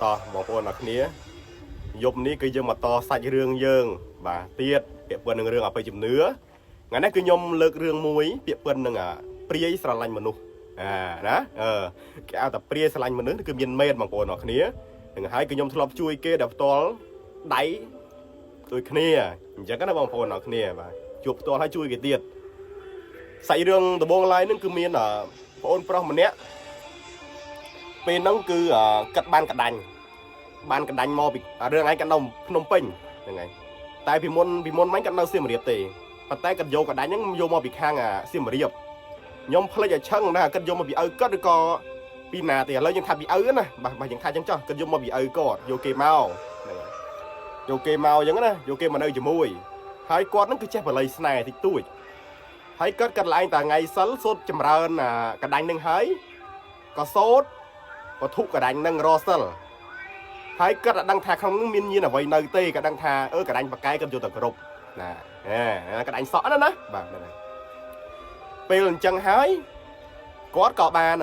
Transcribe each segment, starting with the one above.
តោះបងប្អូនអរគ្នាយប់នេះគឺយើងមកតសាច់រឿងយើង បាទទៀតពាក់ព័ន្ធនឹងរឿងអបិយជំនឿថ្ងៃនេះគឺខ្ញុំលើករឿងមួយពាក់ព័ន្ធនឹងព្រាយស្រឡាញ់មនុស្សអាណាអឺគេឲ្យតែព្រាយស្រឡាញ់មនុស្សគឺមានមែនបងប្អូនអរគ្នានឹងហើយគឺខ្ញុំធ្លាប់ជួយគេដល់ផ្ទាល់ដៃដូចគ្នាអញ្ចឹងណាបងប្អូនអរគ្នាបាទជួបផ្ទាល់ហើយជួយគេទៀតសាច់រឿងដំបូងឡើយនឹងគឺមានបងអូនប្រុសម្នាក់ពេលហ្នឹងគឺកាត់បានកដាញ់ បានកដាញ់មកពីរឿងឯងគាត់នៅភ្នំពេញហ្នឹងហើយតែពីមុនមិញគាត់នៅសៀមរាបទេប៉ុន្តែគាត់យកកដាញ់ហ្នឹងយកមកពីខាងសៀមរាបខ្ញុំភ្លេចឲ្យឆឹងណាគាត់យកមកពីឪគាត់ឬក៏ពីណាទេឥឡូវយើងថាពីឪណាបាទបាទយើងថាចឹងចុះគាត់យកមកពីឪគាត់យកគេមកហ្នឹងហើយយកគេមកអញ្ចឹងណាយកគេមកនៅជាមួយហើយគាត់ហ្នឹងគឺចេះបល័យស្នេហ៍តិចតួចហើយគាត់គាត់ឡើងតែថ្ងៃសិលសូត្រចម្រើនកដាញ់ហ្នឹងហើយក៏សូត្រវត្ថុកដាញ់ហ្នឹងរសិល ហើយគាត់អត់ដឹងថាក្នុងនោះមានញៀនអ្វីនៅទេគាត់ដឹងថាអឺកដាញ់បកែគាត់យកទៅគ្រប់ណាហេកដាញ់សក់ណាណាបាទហ្នឹងហើយពេលអញ្ចឹងហើយគាត់ក៏បាន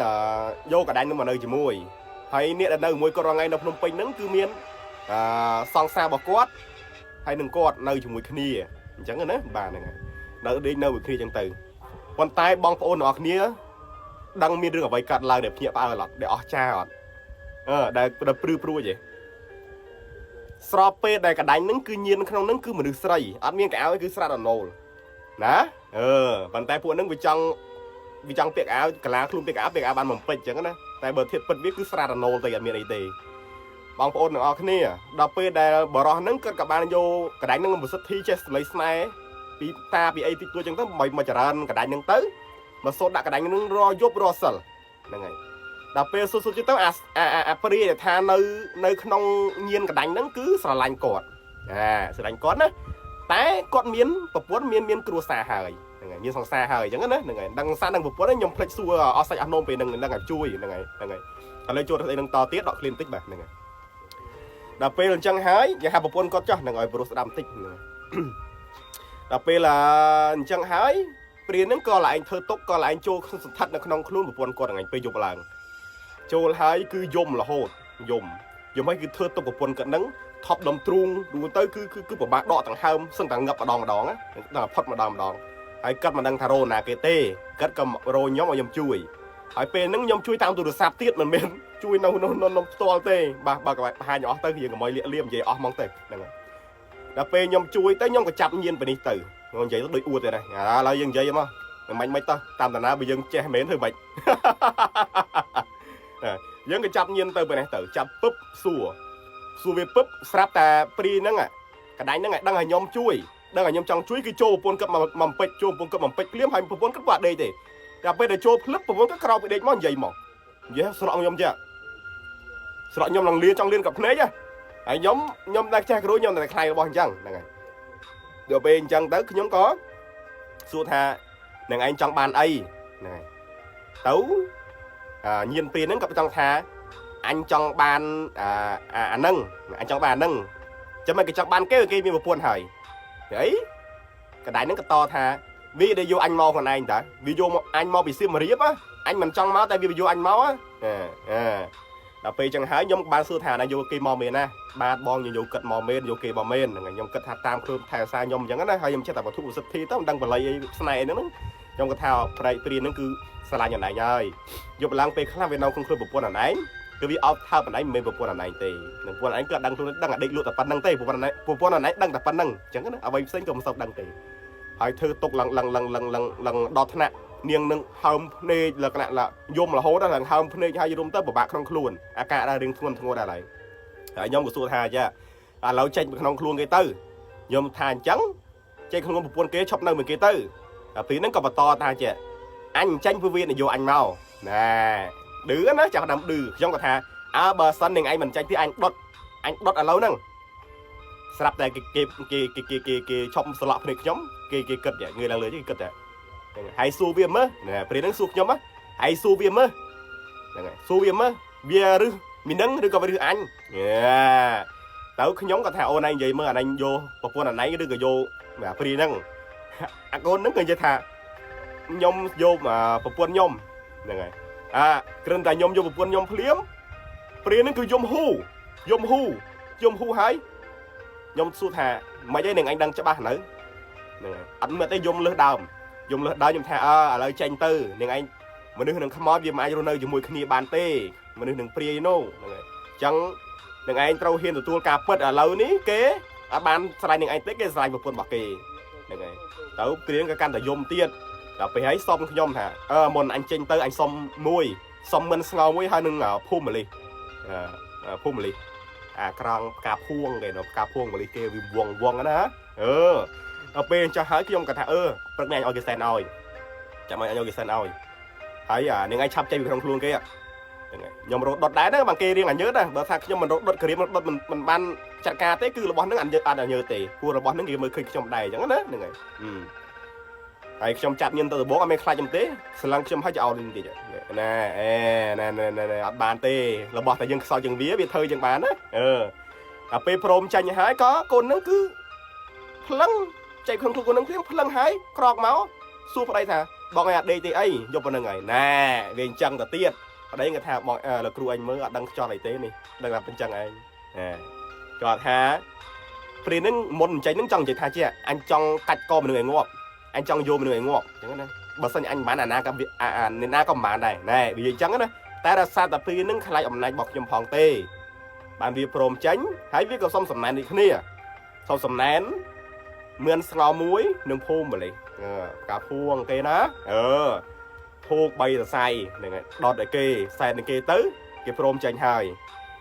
យកកដាញ់នោះមកនៅជាមួយហើយអ្នកដែលនៅជាមួយគាត់រាល់ថ្ងៃនៅភ្នំពេញហ្នឹងគឺមានអឺសង្សាររបស់គាត់ហើយនឹងគាត់នៅជាមួយគ្នាអញ្ចឹងណាបាទហ្នឹងហើយនៅដេកនៅមួយគ្នាអញ្ចឹងទៅប៉ុន្តែបងប្អូនទាំងអស់គ្នាដឹងមានរឿងអ្វីកើតឡើងដែលភ្ញាក់ផ្អើលអត់ដែលអស្ចារ្យអត់អឺដែលដែលព្រឺព្រួចទេ ស្របពេលដែលកដាញ់ហ្នឹងគឺញៀនក្នុងហ្នឹងគឺមនុស្សស្រីអត់មានកៅអៅគឺស្រាតអណូលណាអឺប៉ុន្តែពួកហ្នឹងវាចង់ពាក់កៅកាឡាខ្លួនពាក់កៅពាក់កៅបានបំពេចអញ្ចឹងណាតែបើធៀបពិតវាគឺស្រាតអណូលទៅអត់មានអីទេបងប្អូនទាំងអស់គ្នាដល់ពេលដែលបរោះហ្នឹងគាត់ក៏បានយកកដាញ់ហ្នឹងមកសិទ្ធិចេះសម្លេងស្នេហ៍ពីតាពីអីតិចតួចអញ្ចឹងទៅមកចរើនកដាញ់ហ្នឹងទៅមកសូត្រដាក់កដាញ់ហ្នឹងរយប់រសិលហ្នឹងហើយដល់ពេលសុសុជទៅអាអាព្រាយដែលថានៅក្នុងញៀនកដាញ់ហ្នឹងគឺស្រឡាញ់គាត់អាស្រឡាញ់គាត់ណាតែគាត់មានប្រពន្ធមានមានគ្រួសារហើយហ្នឹងហើយមានសង្សារហើយអញ្ចឹងណាហ្នឹងហើយដឹងសារនឹងប្រពន្ធខ្ញុំភ្លេចសួរអស់សាច់អស់នោមពេលហ្នឹងហ្នឹងឲ្យជួយហ្នឹងហើយហ្នឹងហើយឥឡូវចូលទៅស្អីនឹងតទៀតដកឃ្លានតិចបាទហ្នឹងហើយដល់ពេលអញ្ចឹងហើយគេហៅប្រពន្ធគាត់ចោះហ្នឹងឲ្យប្រុសស្ដាប់បន្តិចហ្នឹងដល់ពេលអញ្ចឹងហើយព្រានហ្នឹងក៏ឡើងធ្វើទុកក៏ឡើងចូលស្ថិតនៅក្នុងខ្លួនប្រពន្ធគាត់ហ្នឹងពេលយប់ឡើង ចូលហើយគឺយំរហូតយំយំហើយគឺធ្វើទុកប្រពន្ធគាត់នឹងថប់ដុំទ្រូងរួចទៅគឺគឺគឺពិបាកដកដង្ហើមសឹងតែងឹបម្ដងម្ដងណាដល់ផុតម្ដងម្ដងហើយគាត់មិនដឹងថារោណាគេទេគាត់ក៏រោខ្ញុំឲ្យខ្ញុំជួយហើយពេលហ្នឹងខ្ញុំជួយតាមទូរស័ព្ទទៀតមិនមែនជួយនៅនៅនៅផ្ទាល់ទេបាទបើក៏បង្ហាញអស់ទៅយើងកុំឲ្យលាកលៀមនិយាយអស់ហ្មងទៅហ្នឹងហើយដល់ពេលខ្ញុំជួយទៅខ្ញុំក៏ចាប់ញៀនទៅនេះទៅខ្ញុំនិយាយទៅដូចអួតទេណាឥឡូវយើងនិយាយមកមិនមិនទៅតាមតាណាបើយើងចេះមែនធ្វើម៉េច យើងក៏ចាប់ញៀនទៅពេលនេះទៅចាប់ពឹបសួរសួរវាពឹបស្រាប់តែព្រីហ្នឹងកដាញ់ហ្នឹងឲ្យដឹងឲ្យខ្ញុំជួយដឹងឲ្យខ្ញុំចង់ជួយគឺចូលប្រពន្ធគាត់មកមកពេចចូលប្រពន្ធគាត់មកពេចភ្លាមហើយប្រពន្ធគាត់បាក់ដេកទេតែពេលដែលចូលភ្លឹបប្រពន្ធគាត់ក្រោកពីដេកមកនិយាយមកនិយាយស្រក់ខ្ញុំចេះស្រក់ខ្ញុំឡើងលៀនចង់លៀនกับភ្នែកហើយខ្ញុំខ្ញុំតែចេះគ្រូខ្ញុំតែខ្លាយរបស់អញ្ចឹងហ្នឹងហើយដល់ពេលអញ្ចឹងទៅខ្ញុំក៏សួរថានឹងឯងចង់បានអីហ្នឹងហើយទៅ ញៀនព្រានហ្នឹងក៏ចង់ថាអញចង់បានអាអាហ្នឹងអញចង់បានអាហ្នឹងចាំមិនគេចង់បានគេគេមានប្រពន្ធហើយហីកណ្ដាញហ្នឹងក៏តថាវាដែលយកអញមកខ្លួនឯងតើវាយកមកអញមកពីសៀមរាបអញមិនចង់មកតែវាយកអញមកអឺអឺដល់ពេលចឹងហើយខ្ញុំបានសួរថាណាយកគេមកមែនណាបាទបងខ្ញុំយកគិតមកមែនយកគេមកមែនហ្នឹងហើយខ្ញុំគិតថាតាមខ្លួនថែរក្សាខ្ញុំអញ្ចឹងណាហើយខ្ញុំចេះតែវត្ថុសិទ្ធិទៅមិនដឹងបល័យអីស្នេហ៍ហ្នឹងខ្ញុំក៏ថាប្រែកព្រានហ្នឹងគឺស្រឡាញ់អនឯងហើយ យប់ឡើងពេលខ្លះវានៅក្នុងខ្លួនប្រពន្ធអនឯងគឺវាអោបថើបអនឯងមិនមែនប្រពន្ធអនឯងទេនឹងប្រពន្ធអនឯងគឺអត់ដឹងខ្លួនដឹងអាដេកលក់តែប៉ុណ្្នឹងទេប្រពន្ធអនឯងប្រពន្ធអនឯងដឹងតែប៉ុណ្្នឹងអញ្ចឹងណាអ្វីផ្សេងក៏មិនសូវដឹងទេហើយធ្វើទុកឡើងឡើងឡើងឡើងឡើងឡើងដល់ថ្នាក់នាងនឹងហើមភ្នែកលក្ខណៈឡាយំរហូតដល់ឡើងហើមភ្នែកហើយរុំទៅពិបាកក្នុងខ្លួនអាការៈដល់រៀងធ្ងន់ធ្ងរដែរហើយហើយខ្ញុំក៏សួរថាចាឥឡូវចេញពីក្នុងខ្លួនគេទៅខ្ញុំថាអញ្ចឹងចេញក្នុងប្រពន្ធគេឈប់នៅមួយគេទៅដល់ពេលហ្នឹងក៏បន្តថាចេះអញចេញពីវានយោអញមកណែឌឺណាចាប់ដើមឌឺខ្ញុំក៏ថាអើបើសិននឹងឯងមិនចាញ់ទេអញដុតអញដុតឥឡូវហ្នឹងស្រាប់តែគេគេគេគេគេគេឈប់ស្លក់ភ្នែកខ្ញុំគេគេគិតងើឡើងលើគេគិតតែហ្នឹងហើយសួរវាមើលណែព្រាហ្នឹងសួរខ្ញុំហើយសួរវាមើលហ្នឹងហើយសួរវាមើលវារឹសមីនឹងឬក៏វារឹសអញទៅខ្ញុំក៏ថាអូនឯងនិយាយមើលអានឯងយកប្រពន្ធអានឯងឬក៏យកព្រាហ្នឹងអាកូនហ្នឹងក៏និយាយថាខ្ញុំយកប្រពន្ធខ្ញុំហ្នឹងហើយអាគ្រាន់តែខ្ញុំយកប្រពន្ធខ្ញុំភ្លាមព្រាហ្នឹងគឺយំហ៊ូ យំហ៊ូយំហ៊ូហើយខ្ញុំសួរថាមិនអីនឹងអញដឹងច្បាស់នៅហ្នឹងហើយអត់មានទេយំលើសដើមយំលើសដើមខ្ញុំថាអើឥឡូវចេញទៅនឹងឯងមនុស្សនឹងខ្មោចវាមិនអាចរស់នៅជាមួយគ្នាបានទេមនុស្សនឹងព្រាយនោះហ្នឹងហើយអញ្ចឹងនឹងឯងត្រូវហ៊ានទទួលការពិតឥឡូវនេះគេអត់បានស្រឡាញ់នឹងឯងទេគេស្រឡាញ់ប្រពន្ធរបស់គេហ្នឹងហើយទៅព្រាងក៏កាន់តែយំទៀតដល់ពេលហើយសុំខ្ញុំថាអឺមុនអញចេញទៅអញសុំមួយសុំមិនស្ងោមួយហើយនឹងភូមិម្លិះអឺភូមិម្លិះអាក្រង់ផ្កាភួងគេនៅផ្កាភួងម្លិះគេវាវងវងណាអឺដល់ពេលចាស់ហើយខ្ញុំក៏ថាអឺព្រឹកនេះអញឲ្យគេសែនឲ្យចាំឲ្យអញឲ្យគេសែនឲ្យហើយអានឹងឯងឆាប់ចេញពីក្នុងខ្លួនគេហ្នឹងហើយខ្ញុំរត់ដុតដែរណាបើគេរៀងអញើតណាបើថាខ្ញុំមិនរត់ដុតក្រៀមរត់ដុតមិនមិនបានចាត់ការទេគឺរបស់ហ្នឹងអញើតអត់អញើតទេព្រោះរបស់ហ្នឹងគេមើលឃើញខ្ញុំដែរអញ្ចឹងណាហ្នឹងហើយហើយខ្ញុំចាប់ញៀនទៅដំបងអត់មានខ្លាចខ្ញុំទេស្រឡឹងខ្ញុំឲ្យចោលនេះតិចណាអេណែណែណែអត់បានទេរបស់តែយើងខ្សោយជាងវាវាធ្វើជាងបានណាអឺដល់ពេលព្រមចាញ់ហើយក៏កូនហ្នឹងគឺភ្លឹងចែកក្នុងខ្លួនកូនហ្នឹងភ្លឹងភ្លឹងហើយក្រកមកសួរប្តីថាបងឯងអត់ដេកទេអីយកប៉ុណ្្នឹងហើយណែវាអញ្ចឹងទៅទៀតប្តីគាត់ថាបងលោកគ្រូអញមើលអត់ដឹងខ្យល់អីទេនេះដឹងថាអញ្ចឹងឯងណែគាត់ថាព្រានហ្នឹងមុនអញ្ចឹងហ្នឹងចង់និយាយថាជាអញចង់កាច់កមនុស្សឲ្យងាប់អញចង់យកមនុស្សឲ្យងាប់អញ្ចឹងណាបើសិនអញមិនបានអាណាក៏អាអ្នកណាក៏មិនបានដែរណែវាអញ្ចឹងណាតែរសារតែព្រានហ្នឹងខ្លាចអំណាចរបស់ខ្ញុំផងទេបានវាព្រមចេញហើយវាក៏សុំសំណែនដូចគ្នាសុំសំណែនមានស្ងោមួយនឹងភូមិម្លេះផ្កាភួងគេណាអឺធូក3សរសៃហ្នឹងហើយដុតឲ្យគេសែននឹងគេទៅគេព្រមចេញហើយ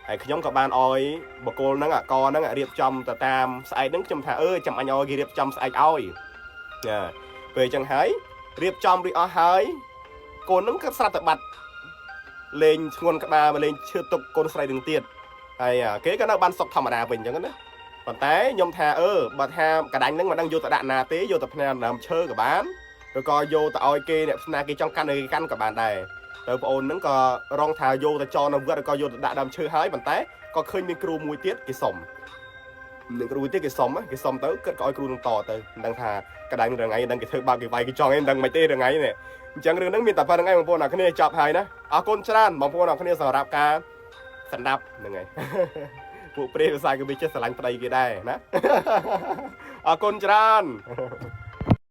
ហើយខ្ញុំក៏បានអោយបកគលហ្នឹងអាកហ្នឹងរៀបចំទៅតាមស្អែកហ្នឹងខ្ញុំថាអឺចាំអញឲ្យគេរៀបចំស្អែកឲ្យណាពេលអញ្ចឹងហើយរៀបចំរួចអស់ហើយកូនហ្នឹងក៏ស្រាប់តែបាត់លេងឈ្ងន់ក្បាលមកលេងឈឺទុកកូនស្រីនឹងទៀតហើយគេក៏នៅបានសុខធម្មតាវិញអញ្ចឹងណាប៉ុន្តែខ្ញុំថាអឺបើថាកដាញ់ហ្នឹងមិនដឹងយកទៅដាក់ណាទេយកទៅផ្ញើដើមឈើក៏បានឬក៏យកទៅឲ្យគេអ្នកស្នាគេចង់កាន់គេកាន់ក៏បានដែរទៅប្អូនហ្នឹងក៏រងថាយកទៅចងនៅវត្តឬក៏យកទៅដាក់ដើមឈើហើយប៉ុន្តែក៏ឃើញមានគ្រូមួយទៀតគេសុំនឹងគ្រូមួយទៀតគេសុំគេសុំទៅគិតក៏ឲ្យគ្រូនឹងតទៅមិនដឹងថាកដាញ់រងៃដឹងគេធ្វើបាបគេវាយគេចង់អីមិនដឹងមិនទេរងៃនេះអញ្ចឹងរឿងហ្នឹងមានតែប៉ុណ្្នឹងឯងបងប្អូនអរគ្នាចប់ហើយណាអរគុណច្រើនបងប្អូនអរគ្នាសម្រាប់ការស្ដាប់ហ្នឹងហើយ ពួកព្រាយភាសាក៏វាចេះស្រឡាញ់ប្តីគេដែរណា អរគុណច្រើន។